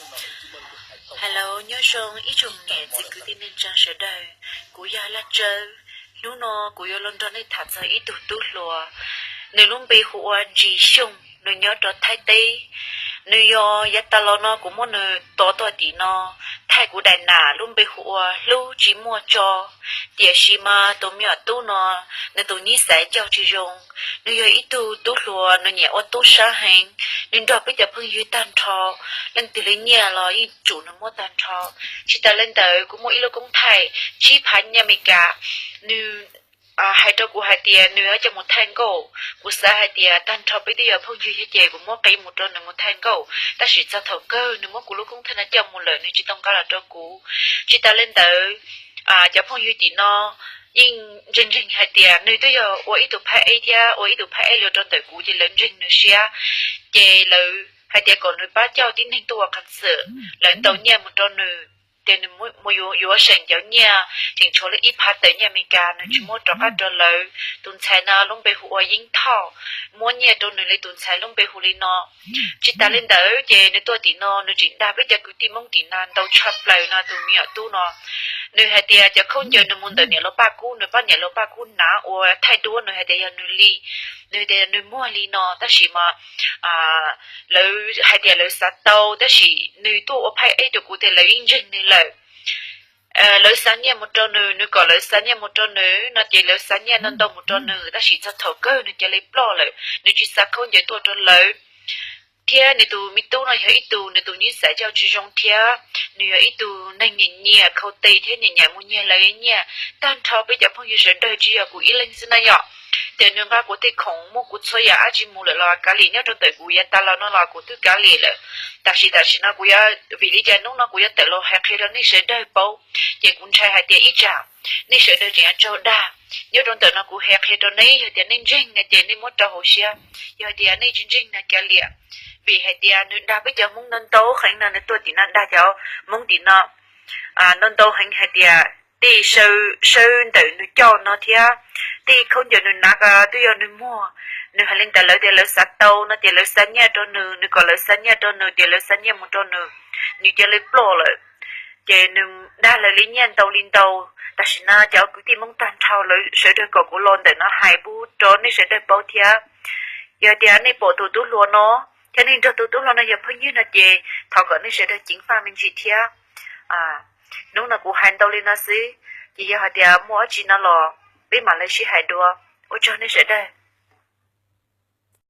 Hello, nyob zoo ib tsoom niam txiv kwv tij neej tsa sawv daws, kuv yog Laj Tsawb. Hnub no kuv yuav los nrog nej tham txog ib tug tub hluas, nws lub npe hu ua Ntsis Xyooj, nws nyob rau Thaib teb. Nws yog yav tas los no kuv muab nws tos tuaj tim no thaij kuv daim nam, lub npe hu ua Hlub Tsis Muaj Tso, tiam sis mas tus me nyuam tub no nws tus nib xav coj tsis zoo. Nws yog ib tug tub hluas, nws nyiam ua tub sab heev, nws nrog peb cov phooj ywg tag nrho, leej twg li nyiaj los yeej tsum nws muab tag nrho. Tsis tas li ntawd kuv muaj ib lub koob thaij tsib phav nyiaj Amelikas, nws hais rau kuv hais tias nws yuav coj mus thaij nkauj. Kuv xav hais tias tag nrho peb twb yog phooj ywg thiab ces kuv muab qe mus rau nws mus thaij nkauj, tab sis txog thaum kawg nws muab kuv lub koob thaij no coj mus lawm, nws tsis tau nqa los rau kuv. Tsis tas li ntawd, cov phooj ywg tim no yeej ntseeg ntseeg hais tias nws twb yog ua ib tug phab eb thiab ua ib tug phab eb los rau ntawm kuv, ces lawv ntseeg nws siab, ces lawv hais tias kom nws pab coj tib neeg tuaj ua qhov txwm, lawv ntaus nyiaj mus rau nws, ces nws mus yuav seem cov nyiaj, tseem tshuav li ib phav tawm nyiaj Amelikas nws tsis muab rov qab rau lawv. Tus ntxhais no lub npe hu ua Yeeb Thoj, muab nyiaj rau nws li tus ntxhais lub npe hu li no. Tsis tas li ntawd ces nws tuaj tim no nws tseem dag peb cov kwv tij Hmoob tim no ntau tshaj plaws no, tus me nyuam tub no. Nws hais tias cov khaub ncaws nws mus ntawm niam laus Paj Kub, nws pab niam laus Paj Kub hnav ua thaij duab, nws hais tias yog nws li, nws tias nws muag li no, tab sis mas lawv hais tias lawv xav tau, tab sis nws tuaj ua phab eb rau kuv tias lawv yeej ntseeg nws lawm. Lawv xa nyiaj mus rau nws, nws kom lawv xa nyiaj mus rau nws no ces lawv xa nyiaj ntau ntau mus rau nws, tab sis txog thaum kawg nws cia li ploj lawm, nws tsis xa khaub ncaws tuaj rau lawv. Thiab nws tus me tub no yog ib tug nws tus nib xav coj tsis zoo thiab, nws yog ib tug neeg nyiam nyiam khau tes thiab nyiam nyiam mus nyiag lawv nyiaj. Tag nrho peb cov phooj ywg sawv daws tsis yog kuv ib leeg xwb na yom, ces nws nqa kuv tej khoom muab kuv txhua yam dab tsi mus lawm los kav liam, nyob rau ntawm kuv yav tas los no los kuv twb kav liam lawm. Tam sim tam sim no kuv yuav, vim li cas hnub no kuv yuav tawm los hais qhia rau nej sawv daws paub, ces kuv ntshai hais tias ib tsam nej sawv daws tseem yuav tsaug dag. Nyob rau ntawm no kuv hais qhia rau nej, yog tias nej ntseeg no ces nej muab rau hauv siab, yog tias nej tsis ntseeg no kav liam. Vim hais tias nws dag peb cov Hmoob ntau ntau heev no, nws tuaj tim no dag cov Hmoob tim no ntau ntau heev hais tias tej sawb ntawm nws coj no thiab tej khaub ncaws nws hnav ko twb yog nws muag. Nws hais li ntawd lawv tias lawv xav tau no ces lawv xa nyiaj rau nws, nws kom lawv xa nyiaj rau nws, tias lawv xa nyiaj mus rau nws, nws cia li ploj lawm. Ces nws dag lawv li nyiaj ntau li ntau. Tam sim no cov kwv tij Hmoob tag nrho lawv sawv daws kom kuv los ntawm no hais pub rau nej sawv daws paub thiab. Yog tias nej pom tus tub hluas no thiab nej nrog tus tub hluas no yog phooj ywg no ces thov kom nej sawv daws ceev faj me ntsis thiab. Hnub no kuv hais ntau li no xwb, ces yog hais tias muaj dab tsi no los peb mam li sib hais dua. Ua tsaug nej sawv daws.